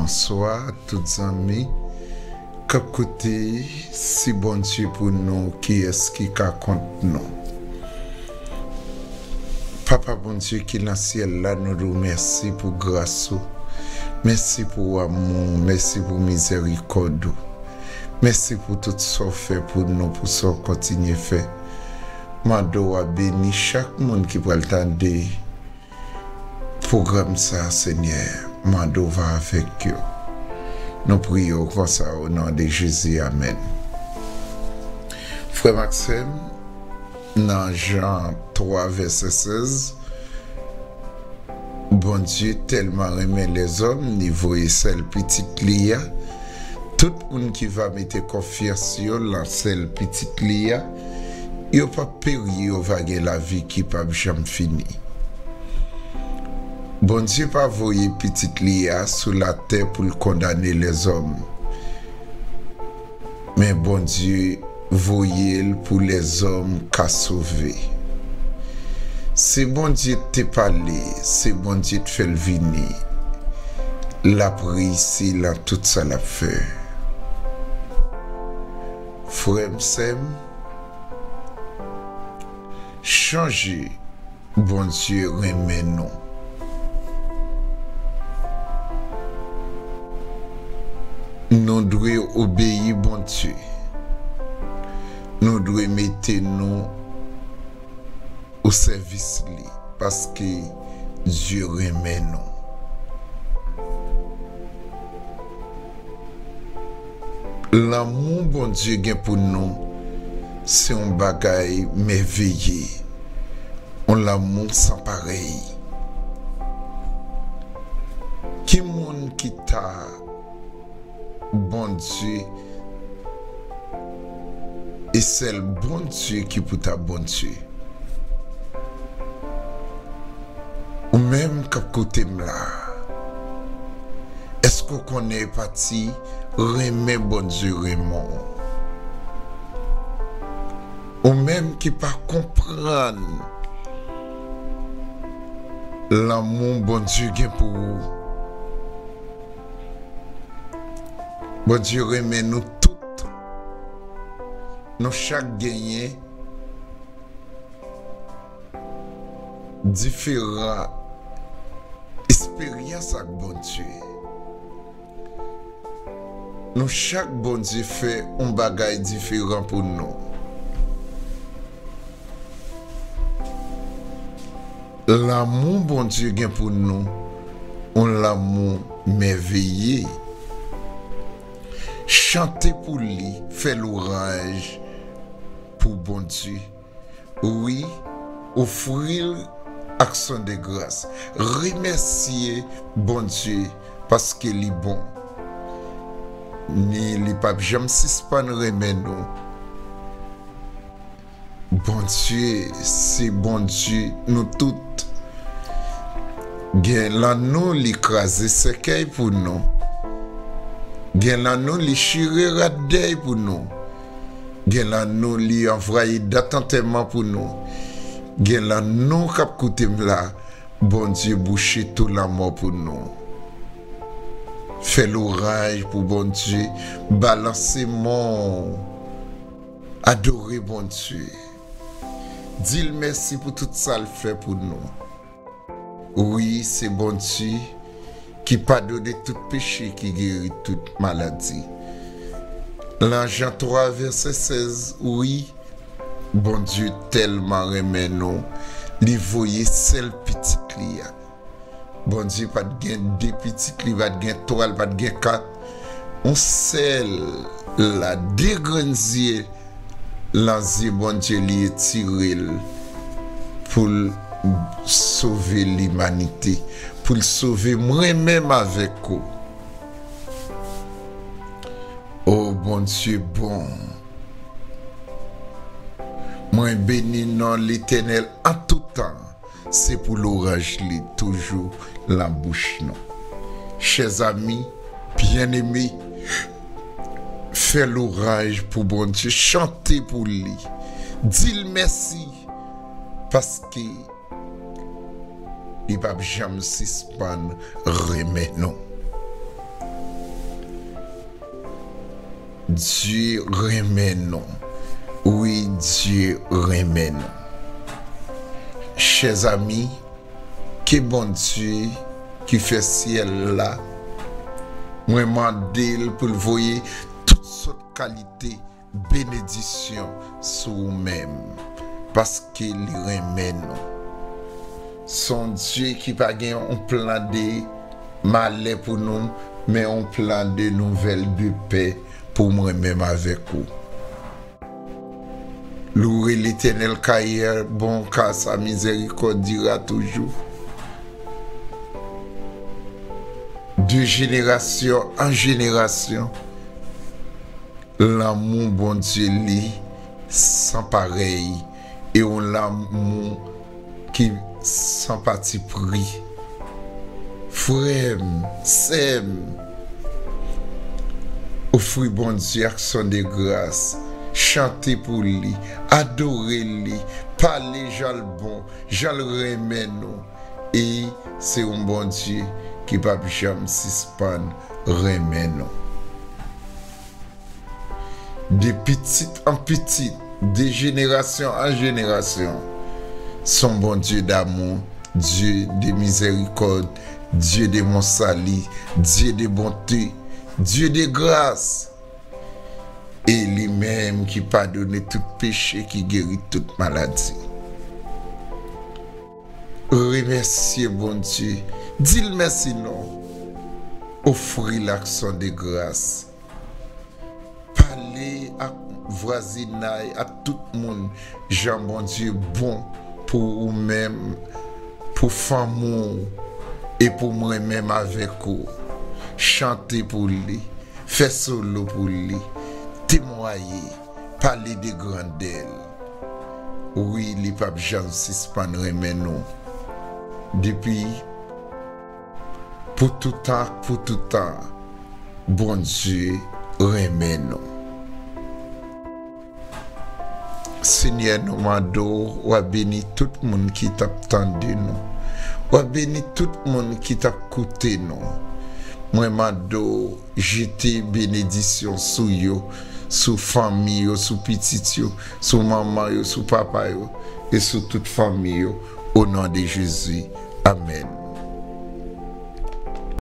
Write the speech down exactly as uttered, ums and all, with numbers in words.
Bonswa, tout zanmi k ap koute. Si Bondye pou nou, kiyès ki ka kont nou? Papa Bondye ki nan syèl la, nou di w mèsi pou gras ou. Mèsi pou amou w, mèsi pou mizèrikòd ou. Mèsi pou tout sa w fè pou nou, pou sa w kontinye fè. Mande w a beni chak moun ki pral tande pwogram sa, Senyè, mande w va avèk yo. Nou priye w konsa, o non de Jezi, amèn. Frè m ak sè m, nan Jan twa, vèsè sèz, Bondye tèlman renmen lèzòm, li voye sèl pitit li a. Tout moun ki va mete konfyans yo lan sèl pitit li a, yo p ap peri, yo va gen lavi ki p ap janm fini. Bondye pa voye pitit li a sou latè pou l kondane lèzòm. Men Bondye voye l pou lèzòm ka sove. Si Bondye te pale, si Bondye t fè l vini, l ap reyisi lan tout sa l ap fè. Frè m, sè m, chonje Bondye renmen nou. Nou dwe obeyi Bondye. Nou dwe mete nou o sèvis li, paske Dye renmen nou. Lanmou Bondye gen pou nou se yon bagay mèveye, yon lanmou san parèy. Ki moun ki ta Bondye, e sèl Bondye ki pou ta Bondye? Ou menm k ap koute m la, èske w konnen pati renmen Bondye renmen w? Ou menm ki pa konprann lanmou Bondye gen pou ou, Bondye renmen nou tout. Nou chak genyen diferan esperyans ak Bondye. Nou chak, Bondye fè yon bagay diferan pou nou. Lanmou Bondye gen pou nou, yon lanmou mèveye. Chante pou li, fè lwanj pou Bondye. Wi, ofri l aksyon de gras. Remèsye Bondye paske li bon. Ni li p ap janm sispann renmen nou. Bondye se Bondye nou tout. Gen lan nou li kraze sèkèy pou nou. Gen lan nou li chire rad dèy pou nou. Gen lan nou li anvwaye dat antèman pou nou. Gen lan nou k ap koute m la, Bondye bouche tou lanmò pou nou. Fè lwanj pou Bondye, balanse men w, adore Bondye. Di l mèsi pou tout sa l fè pou nou. Wi, se Bondye ki padone tout peche, ki geri tout maladi. Lan Jan twa, vèsè sèz, wi, Bondye tèlman renmen nou, li voye sèl pitit li a. Bondye pa t gen de pitit, li pa t gen twa, li pa t gen kat. Yon sèl la, de grenn zye lan zye Bondye li etire l pou l sove limanite, pou l sove mwen menm avèk ou. O Bondye bon, mwen beni non Letènèl an tou tan. Se pou lwanj li toujou lan bouch nou. Chè zanmi, byeneme, fè lwanj pou Bondye, chante pou li, di l mèsi, paske li p ap janm sispann renmen nou. Dye renmen nou. Wi, Dye renmen nou. Chè zanmi, ke Bondye ki fè syèl la, mwen mande l pou l voye tout sòt kalite benedisyon sou ou menm, paske li renmen nou. Se yon Dye ki pa gen yon plan de malè pou nou, men yon plan de nouvèl, de pè pou mwen menm avèk ou. Louez l'Éternel, car il est bon, car sa miséricorde dure à toujours. De génération en génération, lanmou Bondye li san parèy, e yon lanmou ki san patipri. Frè m, sè m, ofri Bondye aksyon de gras, chante pou li, adore li, pale jan l bon, jan l renmen nou. E se yon Bondye ki p ap janm sispann renmen nou. De pitit an pitit, de jenerasyon an jenerasyon, se yon Bondye damou, Dye de mizèrikòd, Dye de mon sali, Dye de bonte, Dye de gras. E li menm ki padone tout peche, ki geri tout maladi. Remèsye Bondye, di l mèsi non. Ofri l aksyon de gras. Pale ak vwazinay, ak tout moun, jan Bondye bon pou ou menm, pou fanmi w, e pou mwen menm avèk ou. Chante pou li, fè solo pou li, temwaye, pale de grandè l. Wi, li p ap janm sispann renmen nou. Depi pou toutan ak pou toutan, Bondye renmen nou. Senyè, nou mande w, w a beni tout moun ki t ap tande nou. W a beni tout moun ki t ap koute nou. Mwen mande w, jete benedisyon sou yo, sou fanmi yo, sou pitit yo, sou manman yo, sou papa yo, e sou tout fanmi yo, o non de Jezi. Amèn.